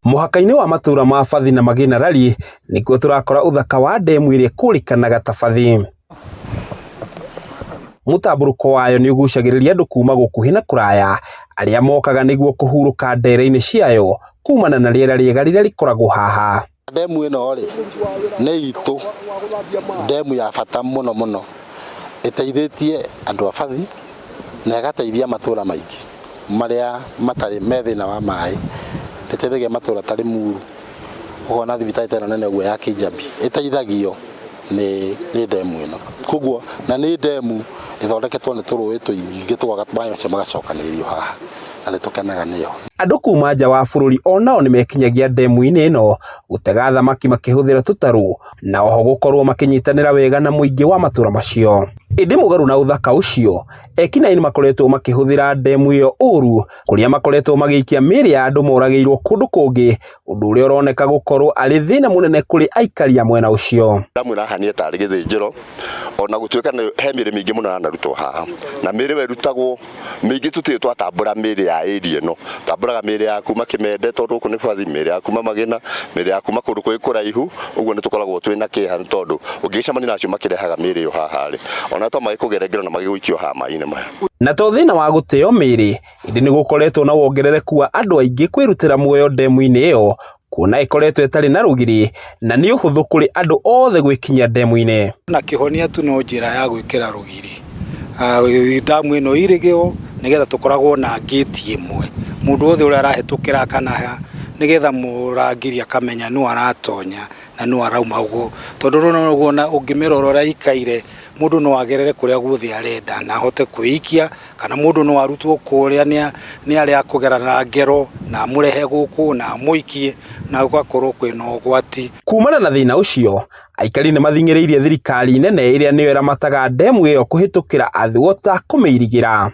Mũhaka-inĩ wa matũra ma Bathi na Magina Rari nĩkuo tũrakora ũthaka wa ndemu ĩrĩa ĩkũrĩkanaga ta Bathi. Mũtambũrũko wayo nĩ ũgucagĩrĩria andũ kuma gũkuhĩ na kũraya arĩa mokaga nĩguo kũhurũka ndere-inĩ ciayo kumana na rĩera rĩega rĩrĩa rĩkoragwo haha. Ndemu ĩno rĩ nĩ itũ, ndemu ya bata mũno mũno, ĩteithĩtie andũ a Bathi na ĩgateithia matũra maingĩ marĩa matarĩ me thĩna wa maĩ. Ĩteithagia matũra ta Limuru, ũkona thibitarĩ ta ĩno nene ũguo ya Kijabi ĩteithagio nĩ ndemu ĩno. Koguo na nĩ ndemu ĩthondeketwo nĩ tũrũĩ tũingĩ tũgoka maĩ macio magacokanĩrĩrio haha na nĩ tũkenaga nĩyo. Andũ kuma nja wa bũrũri onao nĩmekinyagia ndemu-inĩ ĩno gũtega thamaki makĩhũthĩra tũtarũ na oho gũkorwo makĩnyitanĩra wega na mũingĩ wa matũra macio. Ĩndĩ mũgarũ na ũthaka ũcio, ekinaĩ nĩmakoretwo makĩhũthĩra ndemu ĩyo ũru kũrĩa makoretwo magĩikia mĩĩrĩ ya andũ moragĩirwo kũndũ kũngĩ, ũndũ ũrĩa ũroneka gũkorwo arĩ thĩna mũnene kũrĩ aikari a mwena ũcio. Ndamu ĩrahania tarĩ gĩthĩnjĩro ona gũtuĩka he mĩĩrĩ mĩingĩ mũno yanarutwo haha na mĩĩrĩ ĩyo ĩrutagwo mĩingĩ tũtirĩ twatambũra mĩĩrĩ ya area ĩno, tambũraga mĩĩrĩ ya kuma Kĩmende tondũ gũkũ nĩ Bathi, mĩĩrĩ ya kuma Magĩna, mĩĩrĩ ya kuma kũndũ kũngĩ kũraihu, ũguo nĩ tũkoragwo twĩna kĩeha nĩ tondũ ũngĩgĩcemania na acio makĩrehaga mĩĩrĩ ĩyo haha rĩ, ona to magĩkũgere ngero na magĩgũikie o haha maĩ-inĩ maya. Na to thĩna wa gũteo mĩĩrĩ, ĩndĩ nĩ gũkoretwo na wongerereku wa andũ aingĩ kwĩrutĩra muoyo ndemu-inĩ ĩyo kuona ĩkoretwo ĩtarĩ na rũgiri na nĩ ũhũthũ kũrĩ andũ othe gwĩkinyia ndemu-inĩ. Na kĩhonia tu no njĩra ya gwĩkĩra rũgiri ndamu ĩno irĩgĩo nĩgetha tũkoragwo na ngĩti ĩmwe mũndũ wothe ũrĩa arahĩtũkĩra kana nĩgetha mũrangĩri akamenya nũ aratonya na nũ arauma ũguo tondũ rũrũ ũguo ũngĩmĩrora ũrĩa ĩikaire mũndũ no agerere kũrĩa guothe arenda na ahote kwĩikia kana mũndũ no arutwo kũrĩa nĩ arĩa akũgerana ngero na amũrehe gũkũ na amũikie na gũgakorwo kwĩna ũgwati. Kumana na thĩna ũcio, aikari nĩ mathing'ĩrĩirie thirikari nene ĩrĩa nĩyo ĩramataga ndemu ĩyo kũhĩtũkĩra Athi Water kũmĩirigĩra.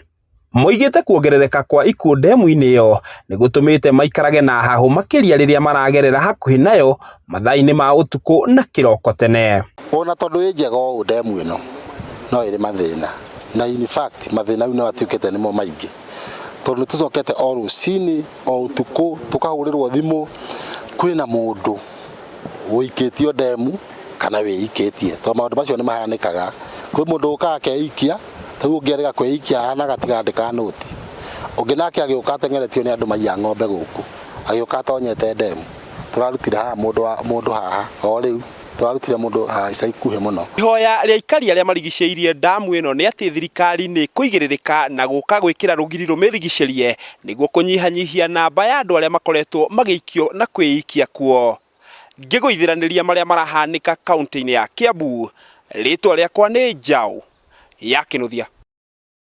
Moigĩte kuongerereka kwa ikuũ ndemu-inĩ ĩyo nĩ gũtũmĩte maikarage na hahũ makĩria rĩrĩa maragerera hakuhĩ nayo mathaa-inĩ ma ũtukũ na kĩroko tene. Ona tondũ ĩ njega ũũ ndemu ĩno no ĩrĩ mathĩna na in fact mathĩna rĩu nĩ matuĩkĩte nĩmo maingĩ tondũ nĩ tũcokete o rũcinĩ o ũtukũ tũkahũrĩrwo thimũ kwĩna mũndũ ũikĩtio ndemu kana wĩikĩtie tondũ maũndũ macio nĩ mahanĩkaga. Kwĩ mũndũ ũkaga akeikia, ta rĩu ũngĩ arega kwĩikia ahana gatiga andĩka nũti. Ũngĩ nake agĩũka ateng'eretio nĩ andũ maiya ng'ombe gũkũ, agĩũka atonyete ndemu. Tũrarutire haha mũndũ haha o rĩu, tũrarutire mũndũ haha ica ikuhĩ mũno. Ihoya rĩa aikari arĩa marigicĩirie ndamu ĩno nĩ atĩ thirikari nĩ ĩkũigĩrĩrĩka na gũka gwĩkĩra rũgiri rũmĩrigicĩrie nĩguo kũnyihanyihia namba ya andũ arĩa makoretwo magĩikio na kwĩikia kuo. Ngĩgũithĩranĩria marĩa marahanĩka kaũntĩ-inĩ ya Kiambu, rĩtwa rĩakwa nĩ Njaũ ya Kĩnuthia.